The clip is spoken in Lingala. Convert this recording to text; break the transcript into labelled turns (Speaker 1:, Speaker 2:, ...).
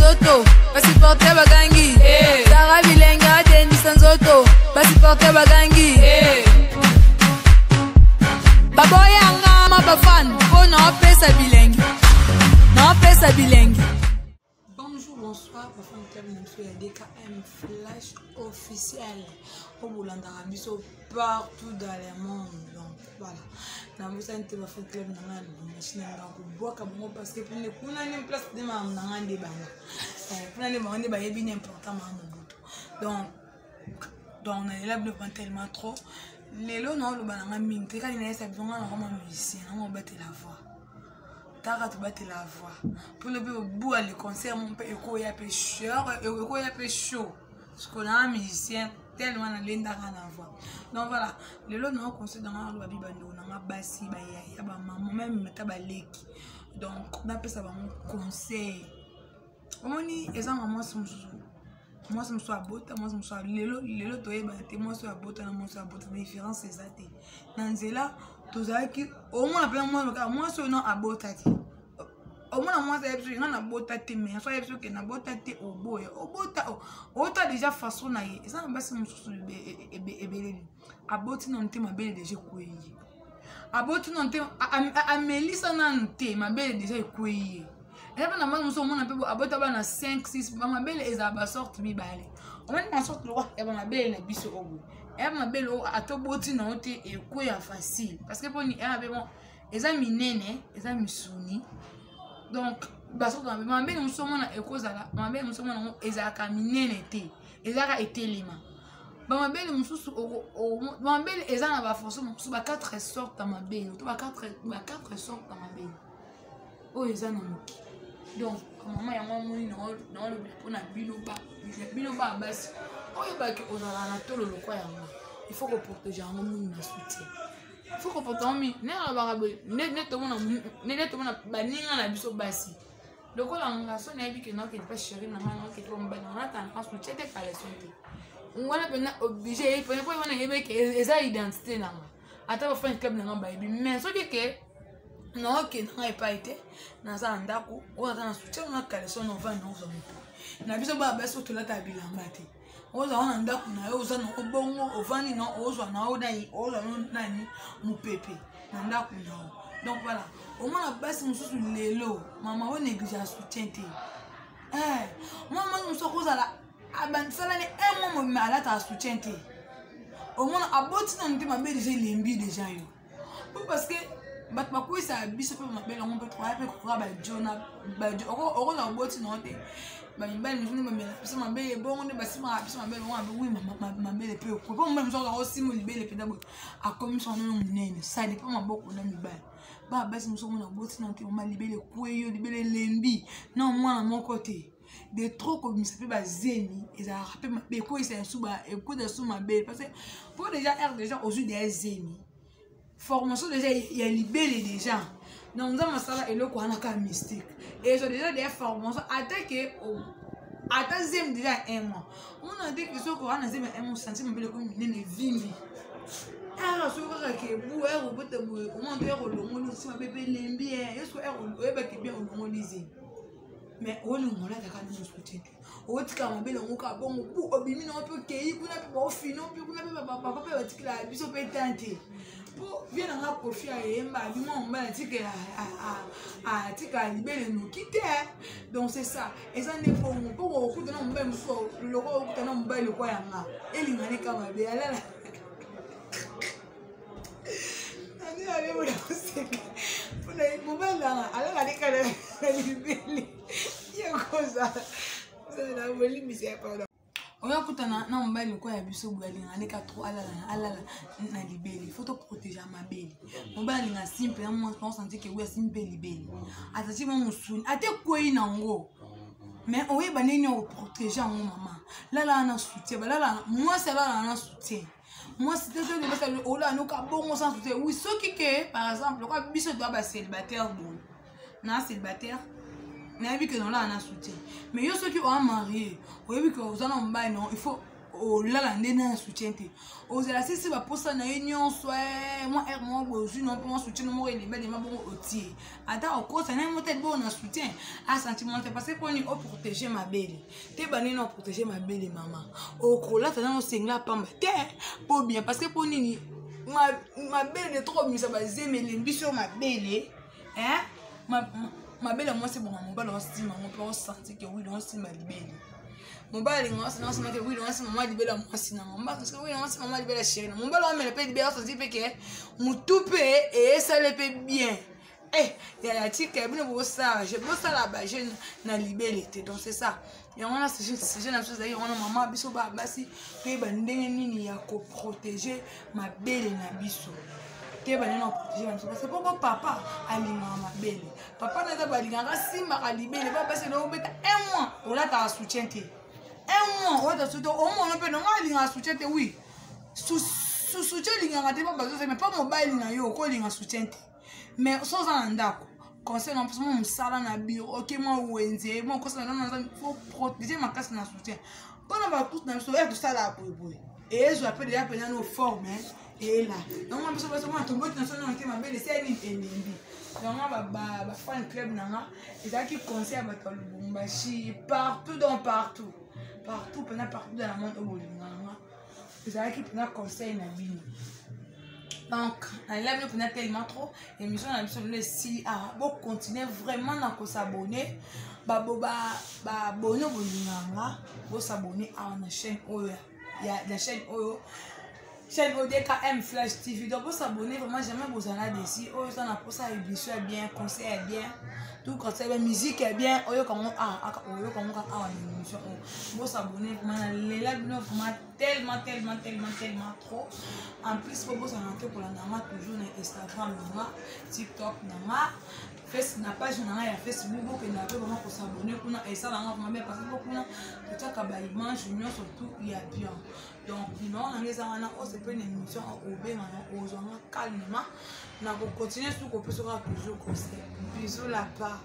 Speaker 1: nzoto, basupporte bagangi.
Speaker 2: Eh.
Speaker 1: Sara bilenge adendisa nzoto, basupporte bagangi.
Speaker 2: Eh.
Speaker 1: Baboyanga ma bafan mpo naopesa bilengi, naopesa bilengi.
Speaker 2: Bonjour, bonsoir, bafan club na biso ya DKM Flash officiel oyo bolandaka biso partout dans le monde. Donc voilà, nabosani te bafan club na ngai ya Lubumbashi, nalingaka kobwaka bango parce que pene kuna nde place nde makambo na ngai nde banga, kuna nde bango nde bayebi nde important mama Mobutu. Donc nalela bino vraiment tellement trop. Lelo naoloba na ngai mingi te, kani nayesa bino ngai nakoma musicien, nango obatela voix taka tobatela voix mpo lobi obuwa le concert mo mpe ekoya mpe ekoya mpe show parce que naa musicien tellement nalendaka na voix. Donc voilà, lelo naa conseil nanga naloba bi bandeko nanga basi, bayaya, bamama, meme ata baleki, donc napesa bango conseil. Omoni eza na mwasi mosusu, mwasi mosusu abota, mwasi mosusu lelo lelo toyebana te, mwasi oyo abota na mwasi oyo abota, différence eza te. Na nzela tozalaki omona mpenza mwasi kaka mwasi oyo no abota te, omona mwasi ayebi soki nga nabota te, mais so ayebi soki nabota te, oboya obota ota déjà façon na ye. Eza na basi mosusu ebeleli aboti nanu te, mabele déjà ekweyi ye, aboti nanu te, amelisa nanu te, mabele déjà ekweyi ye. Eza mpe na mwana mosusu omona mpe abota bana 5 6, bamabele ezala basorte mibale. Omoni basorte lokwa ya bamabele na biso oyo eya mabele oyo ata oboti na yo te ekweya facile, parce que mponi eya mabe, bon, eza minene, eza misuni. Donc basorte mabe, mabele mosusu omona ekozala mabele mosusu omona yango ezalaka minene te, ezalaka etelema. Bamabele mosusu, bamabele eza na bafaçon mosusu, ba 4 sorte ya mabele to ba 4 sorte ya mabele oyo eza na mokili. Donc mama yango amoni naolobela mpona bino bino ba basi oyo baki ozala na tolo lokwa yango, il faut koprotege yango mingi na soutien, il faut koprotege yango mingi. Nde nalobaka boye, nde tomona baninga na biso basi lokola nga, so nayebi ke naokende mpa chéri na ngai, naokende mpa mobali, nalata na soutien te, caleçon te, wana mpenza oblige mpo wana yebi ke eza identité na nga, ata bafan club na nga bayebi. Mais soki ke naokende nga epai te, naza na ndako oyo aza na soutien na caleçon, na ovandi na ozwa moto na biso baya basi oyo tolataka bilamba te, ozala na ndako na yo, oza na obongo, ovandi na ozwa na yo nani, ozwa na nani mopepe na ndako na yo. Donc voilà, omona basi mosusu lelo mama oyo néglige ya soutien te, mwana mwasi mosusu akozala abandisalani un mois mobima alataka soutien te, omona aboti nanu te, mabe deja elembi deja yo po parce que bato bakweyisaka biso mpe mabele yango mpe tokoya mpe kokoka bajo na bajo okozala oboti nango te. Bamibali mosusu nde bamela biso mabele bongo, nde basimaka biso mabele bongo, wi mabele mpe okwe mpo mobali mosusu akozala osima libele mpenza boye, akomisi wana monene, ça dépend maboko na mibali. Bana basi mosusu omona oboti nango te, mama libele ekweyi yo, libele elembi na mwana moko te, de trop kobimisa mpe bazemi ezalaka mpe mabe, ekweyisa ekweyisa su mabele, parce que po déjà aire déjà ozwi deya zemi, formation déjà ya libele déjà. Donc nzambe asala eloko wana kaka mystique, ezwa déjà deya formation, ata ke ata zemi déjà ya un mois, omona te ke soki oza na zemi ya un mois, santi mabele ekomi minene, evimbi ere, soki kaka ke bu ere obota boye, omona to ere olongoli osi mabe mpe elembi, ye soki ere oyebaki bien olongoli zemi, mais olinga olataka nini soutien te, otikala mabele yango kaka bongo, bu obimi nango mpe okei kuna mpe baofino mpe kuna mpe bapapa mpe batikelaka biso mpe tan te. Mpo vie na nga Kofi ayemba abima mobali atikela atikala libele noki te. Donc c'est ça, eza nde bongo mpo kokuta na mobali mosusu lokola okuta na mobali lokwa yanga elingani ka mabe alala mpona mobali nanga alala leka na libele ye kozala zala bolimbisa ya pardon. Oyo akutana na mobali lokola ya biso boye, alinga leka trop, alala alala na libele, faut toprotege ya mabele. Mobali alinga simple ya mwasi osanti ke oyo asimbi mpe libele, atati mwa mosuni ata ekwei nango, mais oyeba ndenge nini okoprotege yango. Mama lala na soutien, balala mwasi alala na soutien, mwasi te te olala noka bongo sans soutien. Oui, soki ke par exemple lokola biso toa bacélibataire boye, na célibataire nayebi ke nolala na soutien, mais yo soki oa marie, oyebi ke oza na mobali, non, il faut Olala nde na soutien te, ozala sisi baposa na ye nyonso. Eh, mwa aire moko boye ozwi no mpo mwa soutien moko elemba lemba bongo otie, ata okosa na yango te bongo na soutien asentiment te, parce que mponi oprotege mabele te. Banini oprotege mabele, mama, okolata nano sengla pamba te mpo bien, parce que mpo nini? Mabele de tokobimisa bazemi elembi so mabele, eh? Mabele ya mwasi ebonga mobali osimba yango mpe osanti ke wi osimba libele. Mobali alinga osimba, osimba ke wi osimba mwa libele ya mwasi na ngo, wi osimba mwa libele ya chéri na mobali, omela mpe libele, osanti mpe ke motu mpe eyesale mpe bien. Eh, yaya, tika bino bosala, bosala bajeune na libele te. Donc c'est ça, yango wana sujet na biso ezalaki yango wana. Mama, biso baa basi toyeba ndenge nini ya koprotege mabele na biso. Toyeba ndenge na koprotege na biso, parce que po papa alingaka mabele, papa naza balingaka asimbaka libele. Ba basi na obeta un mois olataka soutien te, un mois olata soutien, omona mpe nonga alingaka soutien te. Oui, soutien olingaka te mpo bazosema mpo mobali na yo okolinga soutien te. Mais so oza na ndako, conseil na mposa mwa mosala na biro, oke mwa wenze mwa kosa na naza, faut protéger makasi na soutien mpona bakutu na biso ya tosala boyeboye, ezwa mpe deja mpenza no forme eyela yango. Biso biso mwana tomboti na so nano te, mabele esali nini? Elembi yango. Bafan club na nga ezalaki conseil ya bato ya Lubumbashi, partout, donc partout, partout mpenza, partout dans le monde oyo bolingaka nga, ezalaki mpenza conseil na bino. Donc nalela bino mpenza tellement trop. Émission na biso lelo esili awa. Bocontinue vraiment na kosabone, babone bolingaka nga, bosabone awa na chaîne oyo ya na chaîne oyo, chaîne oyo DKM Flash TV. Donc bosabone vraiment, jamais bozala desi. Oyo oza na mposa ya émission ya bien, conseil ya bien, tout conseil ya musique ya bien, oyoka ngo awa, oyoka ngo kaka awa na émission oyo. Bosabone vraiment, nalela bino vraiment tellement, tellement, tellement, tellement trop. En plus, po bozala te kolanda nga toujours na Instagram na nga, TikTok na nga, face na page na nga ya Facebook. Bokenda mpe vraiment kosabone kuna, esalanga vraiment bien, parce que po kuna totiaka baimage nyonso tout ya bien. Donc numéro na nga eza wana. Osepe na émission, obengana, ozwanga calmement, na kocontinue su kopesa kaka toujours conseil. Bisous la part.